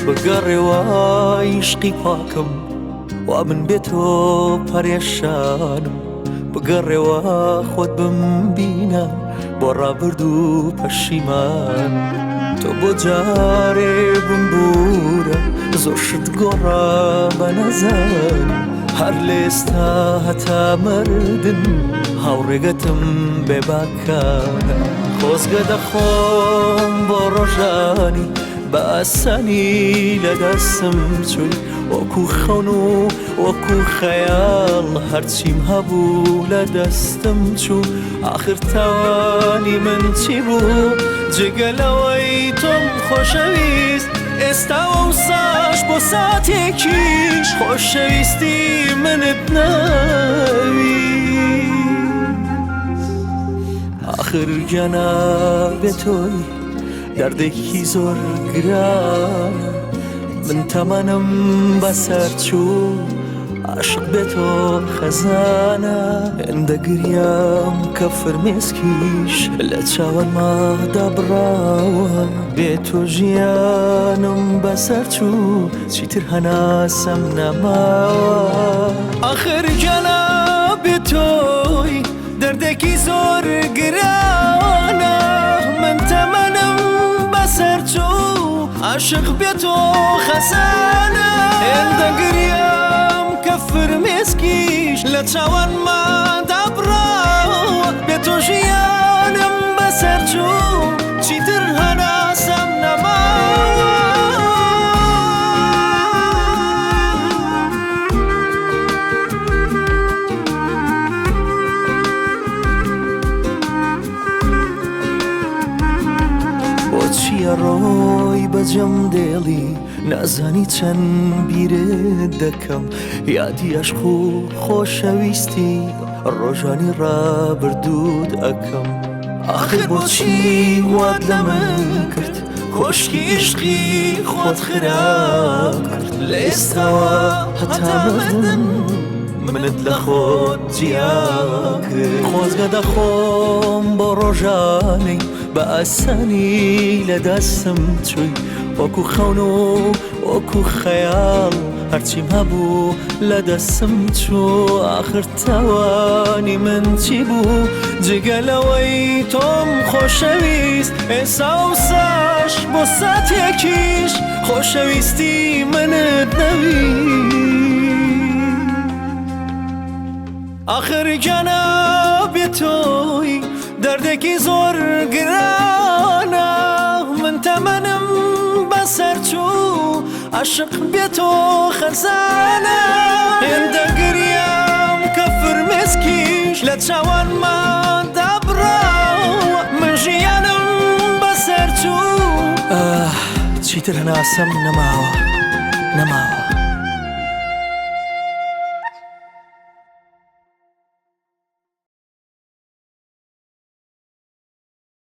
بگەڕێوە عیشقی پاکم وا من بێ تۆ پەرێشانم بگەڕێوە خۆت بمبینە بۆ ڕابردوو پەشیمان تۆ بۆ جارێ بمبوورە زۆر شت گۆڕا بە نەزان هەر لە ئێستا هەتا مردن هاوڕێگەتم بێ باکانە خۆزگە دەخۆم بۆ ڕۆژانی بە ئاسانی لە دەستم چووی وەکو خەون و وەکو خەیاڵ هەرچیم هەبوو لە دەستم چوو ئاخر تاوانی من چی بوو جگە لەوەی تۆم خۆشەویست ئێستا وساش بۆ ساتێکیش خۆشەویستی منت ناوی ئاخر گیانە بێ تۆی دەردێکی زۆر گرانە من تەمەنم بەسەر چوو عاشق بێ تۆ خەزانە هێندە گریام کە فرمێسکیش لە چاوانما دابڕاوە بێ تۆ ژیانم بەسەر چوو چیتر هەناسەم نەماوە ئاخر گیانە بێ تۆی دەردێکی زۆر گرانە من تەمەنم بەسەر چوو عاشق بێ تۆ خەسانە هێندە گریام کە فرمێسکیش لە چاوانما دابڕاوە بێ تۆ ژیانم بەسەر چوو چیتر هەناسەم نەماوە. بۆچی ئەڕۆی بەجەم دێڵی نازانی چەند بیرت دەکەم یادی عەشق و خۆشەویستی ڕۆژانی ڕابردووت ئەکەم ئاخر بۆچی وات لە من کرد کۆشکی عیشقی خۆت خراپ کرد لە ئێستاوە هەتا مردن منت لە خۆت جیا کرد خۆزگە دەخۆم بۆ ڕۆژانەی بە ئاسانی لە دەستم چووی وەکو خەون و وەکو خەیاڵ هەرچیم هەبوو لە دەستم چوو ئاخر تاوانی من چی بوو جگە لەوەی تۆم خۆشەویست ئێستا و ساش بۆ ساتێکیش خۆشەویستی منت نەویست ئاخر گیانە بێ تۆی دەردێکی زۆر گرانە من تەمەنم بەسەر چوو عەشق بێ تۆ خەزانە هێندە گریام کە فرمێسکیش لە چاوانما دابڕاوە من ژیانم بەسەر چوو. ئاه چیتر هەناسەم نەماوە نەماوە.